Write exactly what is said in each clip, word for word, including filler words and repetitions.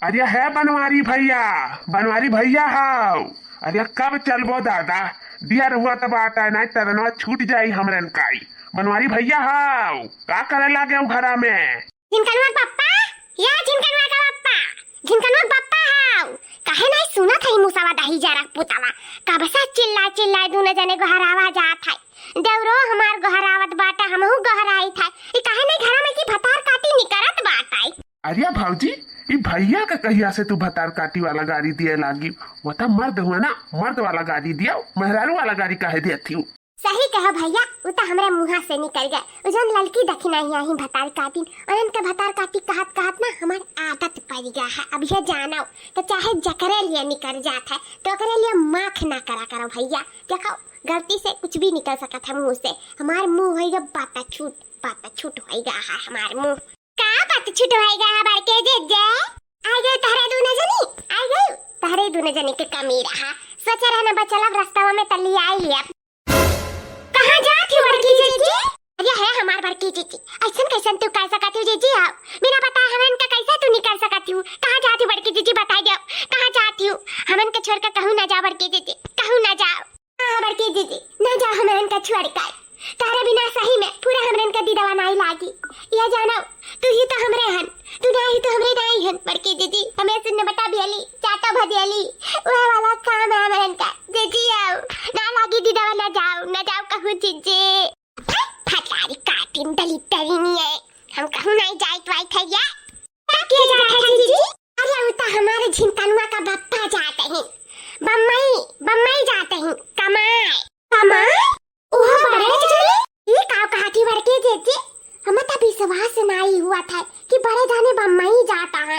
अरे हे बनवारी भइया, बनवारी भइया हाव। अरे कब चलबो दादा, दिया रहुआ त बात है, नाहीं तरनवा छूट जाई हमरन काई। बनवारी भइया हाव, का करे लागे हो घरा में? झिनकनवा के पप्पा, या झिनकनवा के पप्पा, झिनकनवा के पप्पा हाव। काहे नाहीं सुनत है मुसवा दही जरा पुतवा? कब से चिल्ला चिल्ला दुनो जने गोहरावा जात है। देवरो हमार गोहरावत बाटा, हमहू गोहराइत है। ई काहे नाहीं घरा में की भतार काटी निकरत बाटा? अरे भौजी, ई भइया के कहिया से तू भतार काटी वाला गारी दिए लागी? वो त मर्द हुआ ना, मर्द वाला गारी दिया, मेहरारू वाला गारी काहे देती हूँ? सही कहो भइया, उ त हमरे मुँहा से निकल गए। उ जौन ललकी दखिनाही आही भतार काटिन, उनन के भतार काटी कहत कहत ना हमार आदत पड़ गया है। अब ये जानो, त चाहे जकरे लिए निकल जात है, तो ओकरे लिए माख ना करा करो भइया। देखो, गलती से कुछ भी निकल सकत है मुँह से। हमार मुँह होइगा बाता छूट, बाता छूट होइगा है हमार मुँह। का बात छूट होइगा है बड़के जीजे? आ गए तहरे दूनो जनी, आ गए तहरे दूनो जनी के कमी रहा। सोचा रहना बचल अब रस्तवा में तली आई लिया। कहाँ जात ही बड़की जीजी? अरे है हमार बड़की जीजी, ऐसन कैसन तू कर सकत हो जीजी? आओ, बिना बताए हमन का कैसे तू निकल सकत हो? कहाँ जात ही बड़की जीजी, बताई दो, कहाँ जात हो? हमन के छोड़ के कहूँ ना जाओ बड़की जीजी, कहूँ ना जाओ। हाँ बड़की जीजी, ना जाओ हमन का छोड़ के। तहरे बिना सही में पूरा हमरन का दिदवा नाई लागी। ये जानो, तू ही तो हमरे हन, तू नाई तो हमरे नाई हन। बड़की जीजी, हमें सुन्न बटा भेली, चाटो भदेली, वह वाला काम है हमरन का। जीजी आओ, ना लागी दिदवा, ना जाओ, ना जाओ कहूँ जीजी। फटारी काटिन दलित तरीनी है, हम कहूँ नाई जाइत वाइत है या? का किया जात है जीजी? अरे उ तो हमारे झिनकनुआ का बप्पा जात ही, बम्बई, बम्बई जात ही कमाए। कमाए? ओहो बड़े जाने? ई का कहा थी बड़के जीजी? हमें तो विश्वास नाई हुआ था कि बड़े जाने बम्बई जाता है।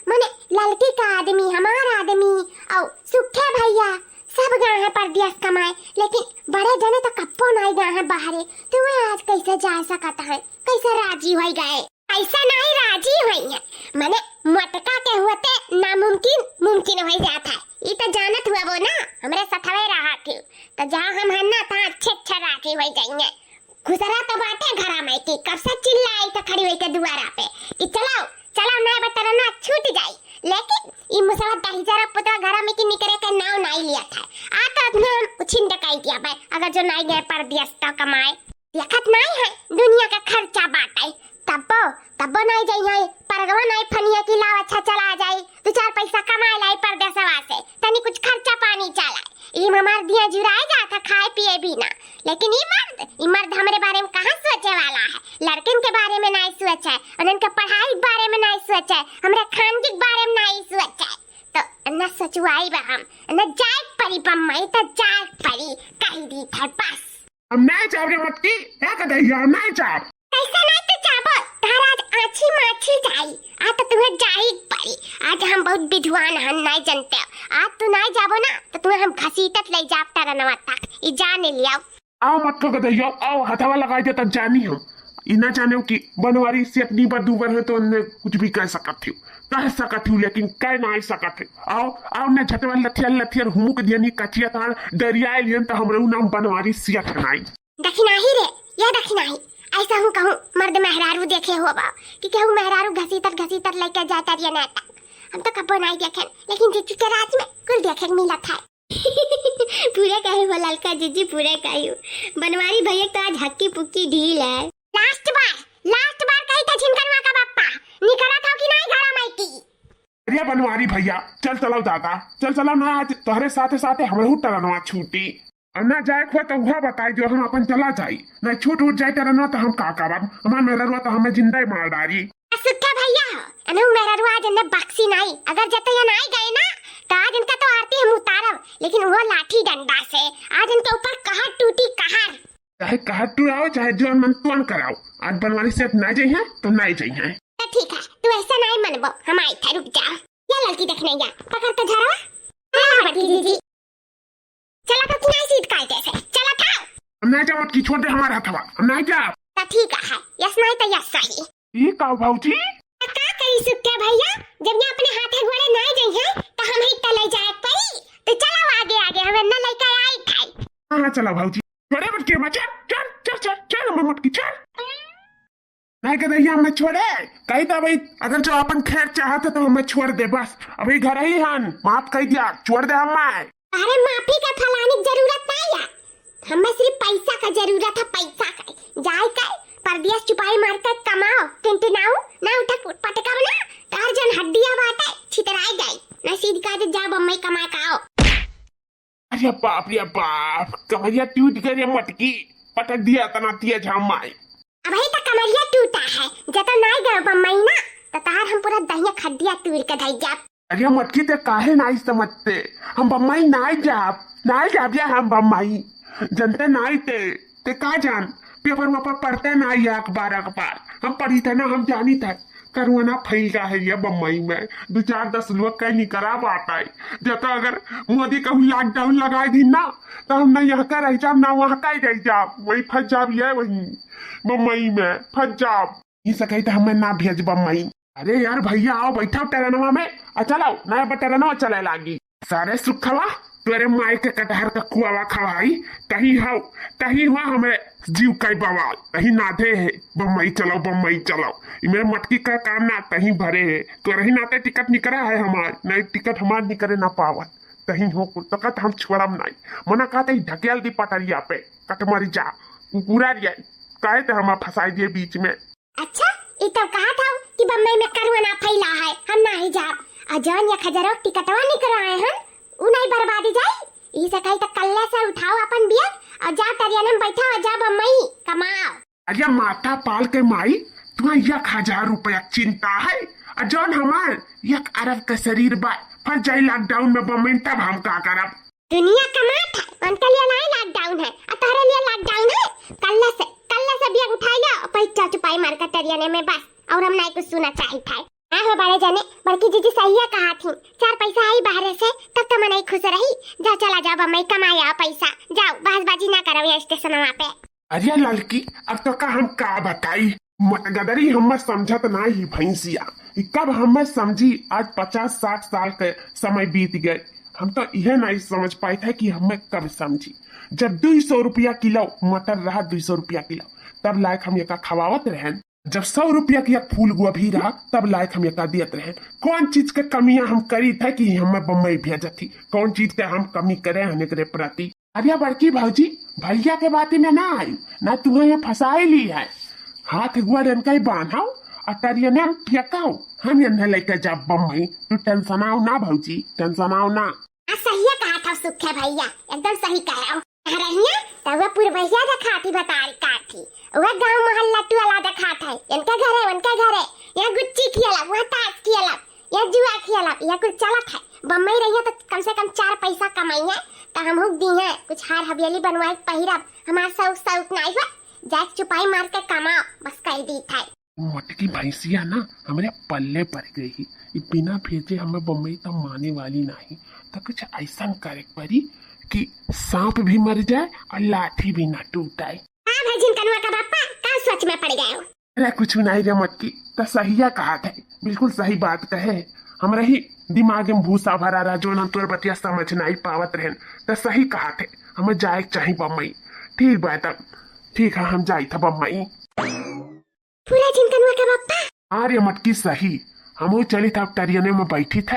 मने ललकी का आदमी, हमार आदमी, और सुखे भइया, सब गए हैं परदेस कमाए, लेकिन बड़े जने तो कप्पो नाई गए हैं बाहरे, तो वे आज कैसे जा सकत हैं, कैसे राजी होई गए? ऐसा नाई राजी होई है, मने मोटका के होते नामुमकिन मुमकिन होई जात है। ई तो जानत हुआ वो ना, हमरे सथवे रहा थी, तो जहाँ हम हन ना, तहाँ अच्छे अच्छे राजी होई जाइए। घुसरा तो बाटे घरा में कि कब से चिल्लाई तो खड़ी होई के दुआरा पे कि चलाओ, चलाओ, नाई बा तरनवा छूट जाई। लेकिन ई मुसवा दहिजरा पुतवा घरा में की निकरे के नाव नाई लिया था। आ तो अपने हम उछिन डकाई दिया बे, अगर जो नाई गए परदेस तो कमाए। देखत नाई है दुनिया का खर्चा बाटे, तब्बो, तब्बो नाई जाई है, परगवा नाई फनिया की लाव अच्छा चला जाई, दो चार पैसा कमाए लाई परदेसवा से, तनी कुछ खर्चा पानी चला। ई हमार दिया जुराए जात है खाए पिए बिना। लेकिन ई मर्द, ई मर्द हमरे बारे में कहाँ सोचे वाला है? लड़कन के बारे में नाई सोचे, उनन के पढ़ाई के बारे में नाई सोचे, हमरे खानगी के बारे में नाई सोचे। तो न सोचवाई बा हम, न जाए परी बम्बई, तो जाए परी, कही दी था बस। हम नाई जाब रे मटकी, ए गदहिया, हम नाई जाब। कैसे नाई तो जाबो, तहरा आज आछी माछी जाई। आज तो तुम्हें जाई परी। आज हम बहुत विद्वान हन, नाई जानते हो। आज तू नाई जाबो ना, तो तुम्हें हम घसीटत ले जाब तरनवा तक। ई जाने लियाओ। आओ मटका गदहिया, आओ, हथवा लगाई दे तब जानी हम। ई ना जाने कि बनवारी से अपनी बार दूबर है तो उनने कुछ भी कह सकत हूँ, कह सकत हूँ, लेकिन कह नाई सकत हूँ। आओ, आओ, ना झटवा लथियर लथियर हुमुक दियनी कचिया तार डरियाए लियन तो हमरे नाम बनवारी सिया ठनाई। दखिनाही रे, या दखिनाही, ऐसा हूँ कहूँ मर्द मेहरारू देखे हो बा कि कहूँ मेहरारू घसीटत घसीटत लेके जाता रिया नेता। हम तो कब्बो नाई देखे, लेकिन जीजी के राज में कुल देखे के मिलत है। पूरा काहे हो ललका जीजी, पूरा काहे हो? बनवारी भैया तो आज हक्की पुक्की ढील है। लास्ट बार, लास्ट बार कही था झिनकनवा का बप्पा, निकला था कि नाई घरा में की? अरे बनवारी भैया, चल चलाओ दादा, चल चलाओ ना, आज तोहरे साथे साथे हमरहू टरनवा छूटी। और ना जाए खोए तो उहा बताई जो हम अपन चला जाई, ना छूट उठ जाए टरनवा तो हम का करब? हमार मेहररुआ तो हमें जिंदा ही मार डारी। आ सुट्ठा भैया हो, अनहु मेहररुआ आज इन्हें बख्शी नाई, अगर जतैया नाई गए ना, तो आज इनका तो आरती हम उतारब, लेकिन वो लाठी डंडा से। आज इनके ऊपर कहर टूटी, कहर। चाहे कहर टूराओ, चाहे जौन मन तोन कराओ, आज बनवारी सेठ ना जाई हैं, तो नाई जाई हैं। तो ठीक है, तू ऐसा नाई मनबो, हम आई था, रुक जा। या ललकी देखने जा, पकड़ तो झरवा। हाँ, बड़की जीजी। चला तो कि नाई सीध कायदे से, चला था। हम नाई जावत की, छोड़ दे हमारा हथवा, हम नाई जाब। तो ठीक है, यस नाई तो यस सही। ई का भौजी? तो का करी सुट्ठा भैया, जब ये अपने हाथे गोड़े नाई जाई हैं, तो हम ही तो ले जाए पड़ी। तो चला आगे आगे, हम ना लेकर आई खाई। हाँ, हाँ, चला भौजी। बड़े बच्चे में चल, चल, चल, चल, चल, हमर मटकी, चल। के रहिया हमें छोड़े, कही तो भाई, अगर जो अपन खैर चाहत है तो हमें छोड़ दे बस। अभी घर ही हन, माफ कर दिया, छोड़ दे हमें। अरे माफी का फलानी की जरूरत नहीं है, हमें सिर्फ पैसा का जरूरत है, पैसा का। जाए के परदेस चुपाई मार के कमाओ, टिनटिनाऊ, ना उठक पटकब ना, तोहर जन हड्डिया बाटे छितराई जाई, ना सीध का जा बम्बई कमा के आओ। अरे बाप रे बाप, कमरिया टूट गई रे मटकी, पटक दिया तना तिया झाम माई। अबही तो कमरिया टूटा है, जब तो नाई गए बम्बई ना, तो तहार हम पूरा दहिया खड्डिया तूर के धई जाब। अरे मटकी ते काहे नाई समझते, हम बम्बई नाई जाब, नाई जाब या हम बम्बई। जनते नाई ते, ते का जान, पेपर वेपर पढ़ते नाई है, अखबार अखबार। हम पढ़ी थे ना, हम जानी थे। करुआना फैल गा है ये बम्बई में, दो चार दस लोग कहीं निकरा बात आई। जब तो अगर मोदी कहूँ लॉकडाउन लगाए दी ना, तो हम ना यहाँ का रह जाब, ना वहाँ का ही रह जाब, वहीं फंस जाब ये वहीं बम्बई में फंस जाब। ई सकाई तो हमें ना भेज बम्बई। अरे यार भैया, आओ बैठो ट्रेनवा में, आ चलाओ, नया पर ट्रेनवा चले लागी। सारे सुखवा, तोरे माई के कटहर का कुआवा खवाई, तही हौ, तही हुआ हमें जीव कई बवाल, तही नाधे है, बम्बई चलाओ, बम्बई चलाओ। ई मेरे मटकी का काम ना, तही भरे है, तोरे ही नाते टिकट निकरा है हमार, नहीं टिकट हमार निकरे ना पावत, तही हो कुल, तो कहत हम छोड़ब नहीं, मना कहते ही ढकेल दी पटरिया पे, कट मरी जा, कुकुरा रिया, काहे ते हमार फंसाई दिए बीच में। अच्छा, ई तब कहा था कि बम्बई में करुआ ना फैला है, हम नाही जाब। आ जौन एक हजारों टिकटवा निकराए हन, उ नाही बर्बादी जाई। ई से कही तो कल्ले से उठाओ अपन बैग और जाओ ट्रेन में बैठो और जाओ बम्बई कमाओ। अरे माता पाल के माई, तुम्हें एक हजार रुपया चिंता है, और जौन हमार एक अरब का शरीर बा, फंस जाई लॉकडाउन में बम्बई में, तब हम का करब? दुनिया कमात है, उनके लिए नाई लॉकडाउन है, और तोहरे लिए लॉकडाउन है। कल्ला से, कल्ला से बैग उठाई लो, पैसा चुपाई मार के ट्रेन में बस, और हम नाई कुछ सुना चाहित है। हाँ हो बड़े जने, बड़की जीजी सहिया कहा थी, चार पैसा आई बाहरे से, तब तो मनई खुश रही। जाओ चला जाओ बम्बई कमाए आओ पैसा, जाओ बहसबाजी ना करो यहाँ स्टेशनवा पे। अरे ललकी, अब तो का हम का बताई, मटगदरी हमें समझत ना ही भैंसिया, ई कब हमें समझी, आज पचास साठ साल के समय बीत गए, हम तो यह नहीं समझ पाए थे कि हमें कब समझी। जब दो सौ रुपया किलो मटर रहा, दो सौ रुपया किलो, तब लायक हम एका खवावत रहन। जब सौ रुपया की एक फूल गोभी रहा, तब लायक हम एका दियत रहन। कौन चीज के कमियां हम करी थे कि हमें बम्बई भेजत थी? कौन चीज के हम कमी करे हन एकरे प्रति? अरे बड़की भौजी, भैया के बाती में ना आई, ना तुम्हें ये फंसाई ली है। हाथ गोड़ इनका ही बांधाओ और ट्रेन में फेंकाओ, हम इन्हें लेके जाब बम्बई। तू टेंशनाओ ना भौजी, टेंशनाओ ना। आ सहिया कहा था सुखे भैया, एकदम सही कहे हो। रहिया तो वह पुरबहिया देखाती बतारी काठी, वह गांव मोहल्ला टोला देखात है, इनके घरे उनके घरे, यहाँ गुच्ची खेला, वहाँ ताश खेला, या जुआ खेलब, या कुल चलत है। बम्बई रहिया तो कम से कम चार पैसा कमाइए, तो हमहू दी है कुछ हार हवेली बनवाए के पहिरब। हमार शौक शौक नाई हो, जाए के चुपाई मार के कमाओ, बस कह दी था। मोटकी भैंसिया ना हमरे पल्ले पड़ गई ही। ई बिना भेजे हमें बम्बई तो माने वाली नहीं, तो कुछ ऐसा करे के पड़ी कि सांप भी मर जाए और लाठी भी ना टूटाए। हाँ भाई झिनकनुआ का बापा, का सोच में पड़ गए हो? अरे कुछ नहीं रे मटकी, त सहिया कहा थे, बिल्कुल सही बात कहे। हमरा ही दिमाग में भूसा भरा रहा, जो हम तोर बतिया समझ नहीं पावत रहन। त सही कहा थे, हमें जाए के चाही बम्बई। ठीक बा तब, ठीक है, हम जाई था बम्बई। पूरा झिनकनुआ का बापा। हाँ रे मटकी सही, हम चली था अब ट्रेन में बैठी थे,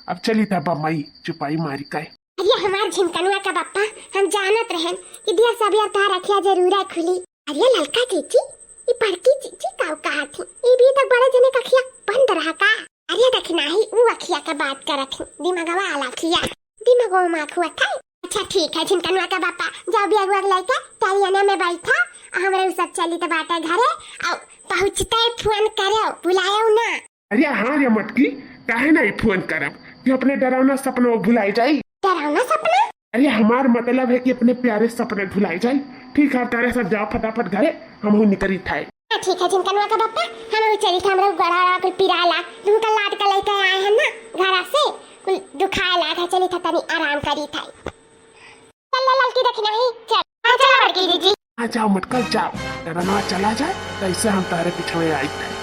अब चली था बम्बई चुपाई मारी के। अरे हमार झिनकनुआ का बापा, हम जानत रहन कि दिया सब यार तोहार अखिया जरूर है खुली। अरे ललका जीजी, ई बड़की जीजी का कहा थी? ई भी तो बड़े जने का अखिया बंद रहा का? अरे देख नाही, ऊ अखिया का बात करत थी, दिमागवा वाला अखिया, दिमागवा में आँख हुआ था। अच्छा ठीक है झिनकनुआ का बापा, जाओ बैग वैग लेके ट्रेन में बैठा, हमरे उ सब चली तो बाटे घरे, और पहुँचते फोन करो, बुलायो ना। अरे हाँ रे मटकी, काहे नहीं फोन करब? कि अपने डरावना सपना वो भुलाई जाई। डरावना सपना? अरे हमार मतलब है कि अपने प्यारे सपने भुलाई जाई। ठीक है, तारे सब जाओ फटाफट घरे, हम हो निकली थाए। हाँ, ठीक है झिनकनुआ का बापा, हम हो चली था, हमरा गड़ा रहा कुल पिराला, तुम कल लाद के लेके आए हैं ना घरा से, कुल दुखाए लाग है, चली था तनी आराम करी था। चल ले ललकी देखी नहीं, चल। हाँ, चलो बड़की जीजी। हाँ, जाओ मटका, जाओ। डरनवा चला जाए, तो ऐसे हम तारे पिछवे आई थे।